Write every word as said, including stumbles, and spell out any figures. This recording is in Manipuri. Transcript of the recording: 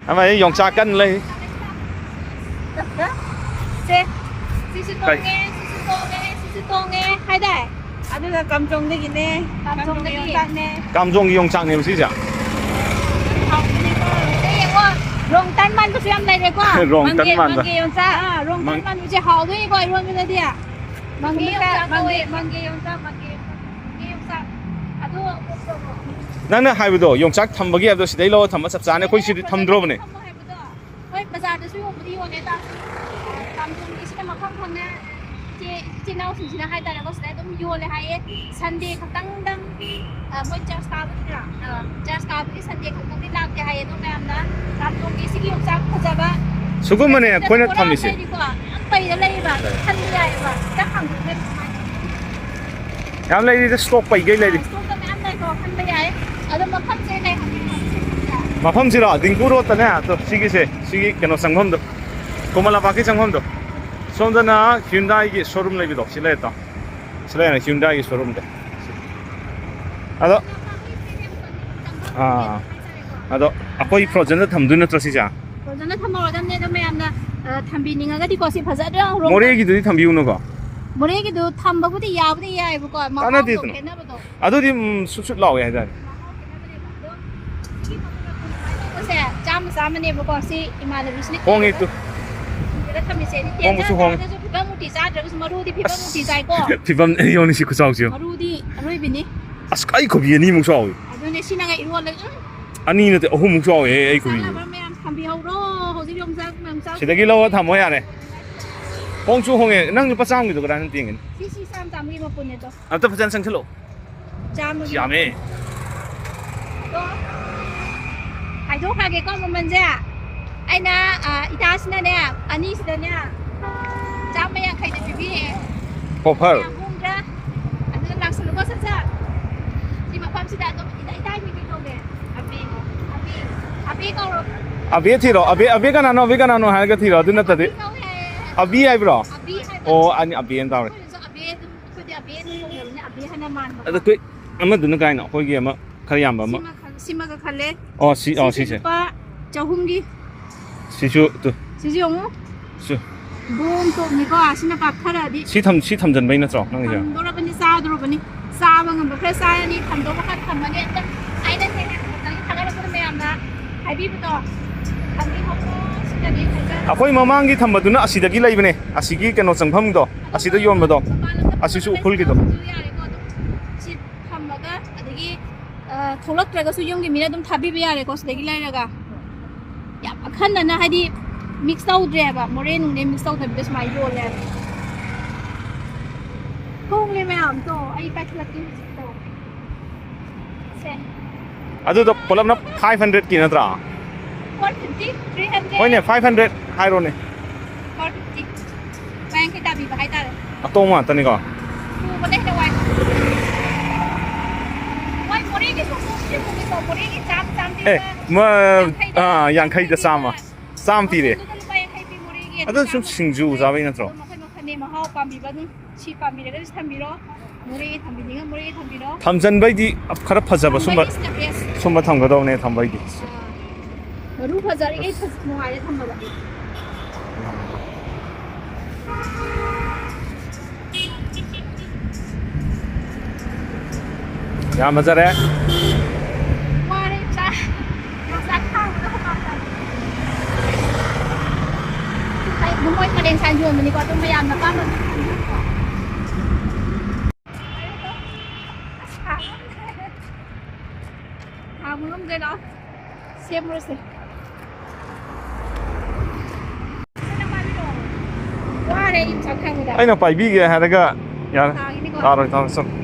ꯑꯃ ꯑꯩ ꯌꯣꯡꯆꯥꯛ ꯀꯟꯅ ꯂꯩ꯫ ꯁꯦ, ꯁꯤꯁꯨ ꯀꯩ? ꯇꯣꯡꯉꯦ, ꯁꯤꯁꯨ ꯇꯣꯡꯉꯦ, ꯁꯤꯁꯨ ꯇꯣꯡꯉꯦ ꯍꯥꯏꯗꯥꯏ? ꯑꯗꯨꯒ ꯀꯥꯝꯖꯣꯡꯗꯒꯤꯅꯦ꯫ ꯀꯥꯝꯖꯣꯡꯗꯒꯤ꯫ ꯌꯣꯡꯆꯥꯛꯅꯦ꯫ ꯀꯥꯝꯖꯣꯡꯒꯤ ꯌꯣꯡꯆꯥꯛꯅꯦꯕ ꯁꯤꯁꯦ꯫ ꯍꯥꯎꯕꯅꯦꯀꯣ꯫ ꯁꯤꯗ ꯌꯦꯡꯉꯣ, ꯔꯣꯡꯇꯟ ꯃꯥꯟꯕꯁꯨ ꯌꯥꯝ ꯂꯩꯔꯦꯀꯣ꯫ ꯔꯣꯡꯇꯟ ꯃꯪꯒꯦ, ꯃꯥꯟꯕ꯫ ꯃꯪꯒꯦ ꯌꯣꯡꯆꯥꯛ꯫ ꯑꯥ, ꯔꯣꯡꯇꯟ ꯃꯪ- ꯃꯥꯟꯕꯁꯦ ꯍꯥꯎꯗꯣꯏꯅꯤꯀꯣ ꯏꯔꯣꯟꯕꯗꯗꯤ꯫ ꯃꯪꯒꯦ ꯌꯣꯡꯆꯥꯛ ꯀꯧꯋꯦ, ꯃꯪꯒꯦ ꯌꯣꯡꯆꯥꯛ, ꯃꯪꯒꯦ ꯌꯣꯡꯆꯥꯛ, ꯃꯪꯒꯦ ꯌꯣꯡꯆꯥꯛ꯫ ꯑꯗꯨ ꯅꯪꯅ ꯍꯥꯏꯕꯗꯣ ꯌꯣꯡꯆꯥꯛ ꯊꯝꯕꯒꯤ ꯍꯥꯏꯕꯗꯣ ꯁꯤꯗꯩ ꯂꯧꯔ ꯊꯝꯕ ꯆꯞ ꯆꯥꯅ, ꯑꯩꯈꯣꯏ ꯁꯤꯗꯤ ꯊꯝꯗ꯭ꯔꯣꯕꯅꯦ꯫ ꯊꯝꯃꯣ ꯍꯥꯏꯕꯗꯣ꯫ ꯍꯣꯏ, ꯕꯖꯥꯔꯗꯁꯨ ꯌꯣꯟꯕꯗꯤ ꯌꯣꯜꯂꯦ, ꯇꯥꯔꯁꯨ ꯀꯥꯝꯖꯣꯡꯒꯤꯁꯤꯅ ꯃꯐꯝ ꯐꯪꯅ ꯏꯆꯦ, ꯏꯆꯤꯟ ꯏꯅꯥꯎꯁꯤꯡꯁꯤꯅ ꯍꯥꯏꯇꯥꯔꯦꯀꯣ, ꯁꯤꯗ ꯑꯗꯨꯝ ꯌꯣꯜꯂꯦ ꯍꯥꯏꯌꯦ꯫ ꯁꯟꯗꯦ ꯈꯛꯇꯪꯗꯪ, ꯑ, ꯃꯣꯏ ꯆꯔꯆ ꯀꯥꯕꯅꯤꯅ, ꯑ, ꯆꯔꯆ ꯀꯥꯕꯒꯤ ꯁꯟꯗꯦ ꯈꯛꯇꯪꯗꯤ ꯂꯥꯛꯇꯦ ꯍꯥꯏꯌꯦ꯫ ꯑꯗꯣ ꯃꯌꯥꯝꯅ ꯀꯥꯝꯖꯣꯡꯒꯤ ꯁꯤꯒꯤ ꯌꯣꯡꯆꯥꯛ ꯐꯖꯕ ꯁꯤꯒꯨꯝꯕꯅꯦ ꯑꯩꯈꯣꯏꯅ ꯄꯣꯔꯥ ꯊꯝꯃꯤꯁꯦ꯫ ꯂꯩꯔꯤꯀꯣ, ꯌꯥꯝ ꯄꯩꯔ ꯂꯩꯌꯦꯕ, ꯈꯟꯕ ꯌꯥꯏꯌꯦꯕ, ꯈꯤꯇꯪ ꯍꯥꯡꯗꯣꯛꯅ ꯅꯨꯡꯉꯥꯏ꯫ ꯌꯥꯝ ꯂꯩꯔꯤꯗ, ꯁ꯭ꯇꯣꯛ ꯄꯩꯒꯩ ꯂꯩꯔꯤ꯫ ꯁ꯭ꯇꯣꯛꯇ ꯃꯌꯥꯝ ꯂꯩꯀꯣ, ꯈꯟꯕ ꯌꯥꯏ꯫ ꯑꯗꯣ ꯃꯐꯝꯁꯦ ꯀꯩ ꯍꯥꯏꯒꯦ? ꯃꯐꯝꯁꯤꯔꯣ? ꯗꯤꯡꯀꯨ ꯔꯣꯗꯇꯅꯦ꯫ ꯑꯗꯣ ꯁꯤꯒꯤꯁꯦ, ꯁꯤꯒꯤ ꯀꯩꯅꯣ ꯆꯪꯐꯝꯗꯣ, ꯈꯨꯃꯟ ꯂꯝꯄꯥꯛꯀꯤ ꯆꯪꯐꯝꯗꯣ꯫ ꯁꯣꯝꯗꯅ ꯍ꯭ꯌꯨꯟꯗꯥꯏꯒꯤ ꯁꯣꯔꯨꯝ ꯂꯩꯕꯗꯣ, ꯁꯤ ꯂꯩꯔꯦ ꯇꯥꯎ꯫ ꯁꯤ ꯂꯩꯔꯦ ꯍ꯭ꯌꯨꯟꯗꯥꯏꯒꯤ ꯁꯣꯔꯨꯝꯗꯣ꯫ ꯑꯗꯣ, ꯑꯥ, ꯑꯗꯣ ꯑꯩꯈꯣꯏ ꯐ꯭ꯔꯣꯖꯟꯗ ꯊꯝꯗꯣꯏ ꯅꯠꯇ꯭ꯔꯣ ꯁꯤꯁꯦ? ꯐ꯭ꯔꯣꯖꯟꯗ ꯊꯝꯍꯧꯔꯗꯝꯅꯦ꯫ ꯑꯗꯣ ꯃꯌꯥꯝꯅ, ꯑ, ꯊꯝꯕꯤꯅꯤꯡꯉꯒꯗꯤꯀꯣ, ꯁꯤ ꯐꯖꯗ꯭ꯔꯥ? ꯔꯣꯡ- ꯃꯣꯔꯦꯒꯤꯗꯨꯗꯤ ꯊꯝꯕꯤꯌꯨꯅꯨꯀꯣ꯫ ꯃꯣꯔꯦꯒꯤꯗꯨ ꯊꯝꯕꯕꯨꯗꯤ ꯌꯥꯕꯨꯗꯤ ꯌꯥꯏꯕꯀꯣ, ꯃꯍꯥꯎꯗꯣ ꯀꯥꯟꯅꯗꯦꯗꯅ꯫ ꯈꯦꯠꯅꯕꯗꯣ꯫ ꯑꯗꯨꯗꯤ, ꯎꯝ, ꯁꯨꯠ ꯁꯨꯠ ꯂꯥꯎꯋꯦ ꯍꯥꯏꯇꯥꯔꯦ꯫ ꯃꯍꯥꯎ ꯈꯦꯠꯅꯕꯅꯦꯕ꯫ ꯑꯗꯣ ꯁꯤꯒꯤ ꯃꯈꯜ ꯃꯈꯜ ꯁꯨꯃꯥꯏꯅ ꯇꯧꯕꯁꯦ ꯆꯥꯝꯃ ꯆꯥꯝꯃꯅꯦꯕꯀꯣ꯫ ꯁꯤ ꯏꯃꯥꯟꯅꯕꯤꯁꯤꯅ ꯍꯣꯡꯉꯤ ꯇꯨ꯫ ꯊꯝꯃꯤꯁꯦ꯫ ꯍꯣꯡꯕꯁꯨ ꯍꯣꯡꯉꯤ꯫ ꯆꯥꯗ꯭ꯔꯁꯨ ꯐꯤꯕꯝ ꯃꯨꯔꯇꯤ ꯆꯥꯗ꯭ꯔꯒꯁꯨ ꯃꯔꯨꯗꯤ ꯐꯤꯕꯝ ꯃꯨꯔꯇꯤ ꯆꯥꯏꯀꯣ꯫ ꯐꯤꯕꯝ ꯌꯦꯡꯉꯨꯅꯦ ꯁꯤ ꯈꯨꯆꯥꯎꯁꯦ ꯌꯦꯡꯉꯨ꯫ ꯃꯔꯨꯗꯤ ꯑꯔꯣꯏꯕꯤꯅꯤ꯫ ꯑꯁ, ꯑꯩ ꯈꯨꯕꯤ ꯑꯅꯤꯃꯨꯛ ꯆꯥꯎꯋꯤ꯫ ꯑꯗꯨꯅꯦ ꯁꯤꯅꯒ ꯏꯔꯣꯜꯂꯒ, ꯎꯝ꯫ ꯑꯅꯤ ꯅꯠꯇꯦ, ꯑꯍꯨꯝꯃꯨꯛ ꯆꯥꯎꯋꯦ ꯑꯩ ꯈꯨꯕꯤ꯫ ꯆꯥꯅꯕ ꯃꯌꯥꯝ ꯊꯝꯕꯤꯍꯧꯔꯣ꯫ ꯍꯧꯖꯤꯛ ꯌꯣꯡꯆꯥꯛ ꯃꯌꯥꯝ ꯆꯥꯎ- ꯁꯤꯗꯒꯤ ꯂꯧꯔ ꯊꯝꯃꯣ ꯌꯥꯔꯦ꯫ ꯍꯣꯡꯁꯨ ꯍꯣꯡꯉꯦ꯫ ꯅꯪ ꯂꯨꯄꯥ ꯆꯥꯝꯃꯒꯤꯗꯣ ꯀꯗꯥꯏꯅ ꯇꯦꯡꯒꯅꯤ? ꯁꯤ, ꯁꯤ ꯆꯥꯝꯃ ꯆꯥꯝꯃꯒꯤ ꯃꯄꯨꯟꯅꯦ ꯑꯗꯣ꯫ ꯑꯝꯇ ꯐꯖꯅ ꯆꯪꯁꯤꯜꯂꯛꯑꯣ꯫ ꯆꯥꯝꯃꯒꯤ ꯌꯥꯝꯃꯦ꯫ ꯑꯗꯣ ꯍꯥꯏꯗꯣꯛꯈ꯭ꯔꯒꯦꯀꯣ ꯃꯃꯜꯁꯦ꯫ ꯑꯩꯅ, ꯑ, ꯏꯇꯥꯁꯤꯅꯅꯦ, ꯑꯅꯤꯁꯤꯗꯅꯦ, ꯆꯥꯝꯃ ꯌꯥꯡꯈꯩꯗ ꯄꯤꯕꯤꯌꯦ꯫ ꯑꯣꯐꯔ꯫ ꯌꯥꯝ ꯍꯣꯡꯗ꯭ꯔꯥ? ꯑꯗꯨꯅ ꯂꯥꯛꯁꯜꯂꯨꯀꯣ ꯁꯠ ꯁꯠ꯫ ꯁꯤ ꯃꯐꯝꯁꯤꯗ ꯑꯗꯨꯝ ꯏꯇꯥ-, ꯏꯇꯥꯒꯤ ꯃꯤꯡ ꯀꯩ ꯀꯧꯒꯦ? ꯑꯕꯤ꯫ ꯑꯕꯤ꯫ ꯑꯕꯤ ꯀꯧꯔꯣ꯫ ꯑꯕꯤ ꯊꯤꯔꯣ꯫ ꯑꯕꯤ, ꯑꯕꯤ ꯀꯅꯥꯅꯣ? ꯑꯕꯤ ꯀꯅꯥꯅꯣ ꯍꯥꯏꯔꯒ ꯊꯤꯔꯣ꯫ ꯑꯗꯨ ꯅꯠꯇꯗꯤ꯫ ꯑꯕꯤ ꯀꯧꯋꯦ ꯍꯥꯏꯌꯦ꯫ ꯑꯕꯤ ꯍꯥꯏꯕ꯭ꯔꯣ? ꯑꯕꯤ ꯍꯥꯏꯕ꯫ ꯑꯣ, ꯑꯅꯤ ꯑꯕꯤ ꯑꯅ ꯇꯧꯔꯦ꯫ ꯑꯩꯈꯣꯏꯅꯁꯨ ꯑꯕꯤ ꯑꯗꯨꯝ, ꯑꯩꯈꯣꯏꯗꯤ ꯑꯕꯤ ꯑꯗꯨꯝ ꯀꯧꯅꯕꯅꯦ, ꯑꯕꯤ ꯍꯥꯏꯅ ꯃꯥꯟꯕ꯫ ꯑꯗꯣ ꯑꯩꯈꯣꯏ ꯑꯃꯗꯨꯅ ꯀꯥꯏꯅꯣ? ꯑꯩꯈꯣꯏꯒꯤ ꯑꯃ ꯈꯔ ꯌꯥꯝꯕ ꯑꯃ꯫ ꯁꯤꯃ ꯈꯜ-, ꯁꯤꯃꯒ ꯈꯜꯂꯦ꯫ ꯑꯣ, ꯁꯤ, ꯑꯣ, ꯁꯤꯁꯦ ꯁꯤꯁꯦ꯫ ꯂꯨꯄꯥ ꯆꯍꯨꯝꯒꯤ꯫ ꯁꯤꯁꯨ ꯇꯨ ꯁꯤꯁꯨ ꯌꯦꯡꯉꯨ꯫ ꯁꯤ ꯕꯣꯝ ꯇꯣꯞꯅꯤꯀꯣ, ꯑꯁꯤꯅ ꯄꯥꯛꯊꯔꯛꯑꯗꯤ꯫ ꯁꯤ ꯊꯝ ꯁꯤ ꯊꯝꯖꯟꯕꯩ ꯅꯠꯇ꯭ꯔꯣ ꯅꯪꯒꯤꯁꯦ? ꯊꯝꯗꯣꯔꯕꯅꯤ, ꯆꯥꯗꯣꯔꯕꯅꯤ꯫ ꯆꯥꯕ ꯉꯝꯕ ꯈꯔ ꯆꯥꯔꯅꯤ, ꯊꯝꯗꯧꯕ ꯈꯔ ꯊꯝꯃꯅꯤ꯫ ꯑꯝꯇ ꯑꯩꯅ ꯊꯦꯡꯅ ꯊꯥꯒꯠꯂꯛꯄꯗ ꯃꯌꯥꯝꯅ ꯍꯥꯏꯕꯤꯕꯗꯣ ꯊꯝꯕꯤꯍꯧꯔꯣ꯫ ꯁꯤꯗꯗꯤ ꯐꯖꯅ ꯑꯩꯈꯣꯏ ꯃꯃꯥꯡꯒꯤ ꯊꯝꯕꯗꯨꯅ ꯑꯁꯤꯗꯒꯤ ꯂꯩꯕꯅꯦ, ꯑꯁꯤꯒꯤ ꯀꯩꯅꯣ ꯆꯪꯐꯝꯗꯣ, ꯑꯁꯤꯗ ꯌꯣꯟꯕꯗꯣ꯫ ꯃꯄꯥꯟ ꯂꯝꯗ ꯑꯁꯤꯁꯨ ꯄꯨꯔꯒ ꯎꯈ꯭ꯔꯨꯜꯒꯤꯗꯣ꯫ ꯆꯥꯕꯁꯨ ꯌꯥꯔꯦꯀꯣ꯫ ꯑꯗꯨꯝ ꯁꯤ ꯊꯝꯃꯒ ꯑꯗꯒꯤ ꯑ, ꯊꯣꯛꯂꯛꯇ꯭ꯔꯒꯁꯨ ꯌꯨꯝꯒꯤ ꯃꯤꯅ ꯑꯗꯨꯝ ꯊꯥꯕꯤꯕ ꯌꯥꯔꯦꯀꯣ ꯁꯤꯗꯒꯤ ꯂꯩꯔꯒ꯫ ꯌꯥꯝ ꯑꯈꯟꯅꯅ ꯍꯥꯏꯗꯤ ꯃꯤꯛꯁ ꯇꯧꯗ꯭ꯔꯦꯕ, ꯃꯣꯔꯦ ꯅꯨꯡꯅꯦ ꯃꯤꯛꯁ ꯇꯧꯗꯕꯤꯗ ꯁꯨꯃꯥꯏꯅ ꯌꯣꯜꯂꯦꯕ꯫ ꯍꯣꯡꯂꯦ ꯃꯌꯥꯝꯗꯣ ꯑꯩ ꯄꯥꯏꯈꯠꯂꯛꯀꯦ ꯍꯧꯖꯤꯛꯇꯣ꯫ ꯁꯦ꯫ ꯑꯗꯨꯗꯣ ꯄꯨꯂꯞꯅ ꯐꯥꯏꯚ ꯍꯟꯗ꯭ꯔꯦꯠꯀꯤ ꯅꯠꯇ꯭ꯔꯥ? Four fifty, three hundred. ꯍꯣꯏꯅꯦ, ꯐꯥꯏꯚ ꯍꯟꯗ꯭ꯔꯦꯠ ꯍꯥꯏꯔꯣꯅꯦ꯫ Four fifty. ꯂꯨꯄꯥ ꯌꯥꯡꯈꯩ ꯇꯥꯕꯤꯕ ꯍꯥꯏꯇꯥꯔꯦ꯫ ꯑꯇꯣꯡꯕ ꯉꯥꯛꯇꯅꯤꯀꯣ꯫ ꯄꯨꯕꯅ ꯍꯦꯟꯅ ꯋꯥꯏ꯫ ꯃꯣꯏ ꯃꯣꯔꯦꯒꯤ ꯁꯣꯛꯇꯣꯛꯁꯦ ꯄꯨꯒꯦꯀꯣ, ꯃꯣꯔꯦꯒꯤ ꯆꯥꯝ ꯆꯥꯝ ꯑꯦ ꯄꯤꯕ ꯃ- ꯌꯥꯡꯈꯩꯗ꯫ ꯑꯥ, ꯌꯥꯡꯈꯩꯗ ꯆꯥꯝꯃ꯫ ꯆꯥꯝꯃ ꯄꯤꯔꯦ꯫ ꯑꯗꯨꯗ ꯂꯨꯄꯥ ꯌꯥꯡꯈꯩ ꯄꯤ ꯃꯣꯔꯦꯒꯤ꯫ ꯑꯗꯨ ꯁꯨꯝ ꯁꯤꯡꯖꯨ ꯆꯥꯕꯩ ꯅꯠꯇ꯭ꯔꯣ? ꯑꯗꯨ ꯃꯈꯜ ꯃꯈꯜꯅꯦ, ꯃꯍꯥꯎ ꯄꯥꯝꯕꯤꯕ ꯑꯗꯨꯝ ꯁꯤ ꯄꯥꯝꯕꯤꯔꯒꯁꯨ ꯊꯝꯕꯤꯔꯣ꯫ ꯃꯣꯔꯦꯒꯤ ꯊꯝꯕꯤꯅꯤꯡꯉ ꯃꯣꯔꯦꯒꯤ ꯊꯝꯕꯤꯔꯣ꯫ ꯊꯝꯖꯟꯕꯩꯗꯤ ꯈꯔ ꯐꯖꯕ ꯁꯨꯝꯕ ꯊꯝꯕꯩꯗꯤ sina best꯫ ꯁꯨꯝꯕ ꯊꯝꯒꯗꯧꯅꯦ ꯊꯝꯕꯩꯗꯤ꯫ ꯑꯥ꯫ ꯃꯔꯨ ꯐꯖꯔꯤꯈꯩ ꯐꯖ-, ꯅꯨꯡꯉꯥꯏꯔꯦ ꯊꯝꯕꯗ꯫ ꯌꯥꯝ ꯐꯖꯔꯦ꯫ ꯋꯥꯔꯦ ꯏꯆꯥ꯫ ꯌꯣꯡꯆꯥꯛ ꯊꯥꯡꯕꯗ ꯍꯨꯃꯥꯡ ꯇꯥꯏ꯫ ꯑꯩ ꯃꯣꯏ ꯄꯔꯦꯡ ꯁꯥꯏꯟ ꯌꯣꯟꯕꯅꯤꯀꯣ, ꯑꯗꯨꯝ ꯃꯌꯥꯝꯅ ꯑꯄꯥꯝꯕ ꯑꯗꯨꯝ ꯈꯟꯕꯤꯌꯨꯀꯣ꯫ ꯑꯁ, ꯊꯥꯡꯕ ꯉꯝꯗ꯭ꯔꯦ, ꯂꯥꯛꯑꯣ꯫ ꯁꯦꯝꯃꯨꯔꯁꯦ꯫ ꯋꯥꯔꯦ ꯑꯩ ꯌꯣꯡꯆꯥꯛ ꯊꯥꯡꯕꯗ꯫ ꯑꯩꯅ ꯄꯥꯏꯕꯤꯒꯦ ꯍꯥꯏꯔꯒ ꯌꯥꯔꯦ꯫ ꯊꯥꯡꯉꯤꯅꯤꯀꯣ꯫ ꯇꯥꯔꯣꯏ ꯇꯥꯔꯣꯏ ꯆꯠꯂꯣ꯫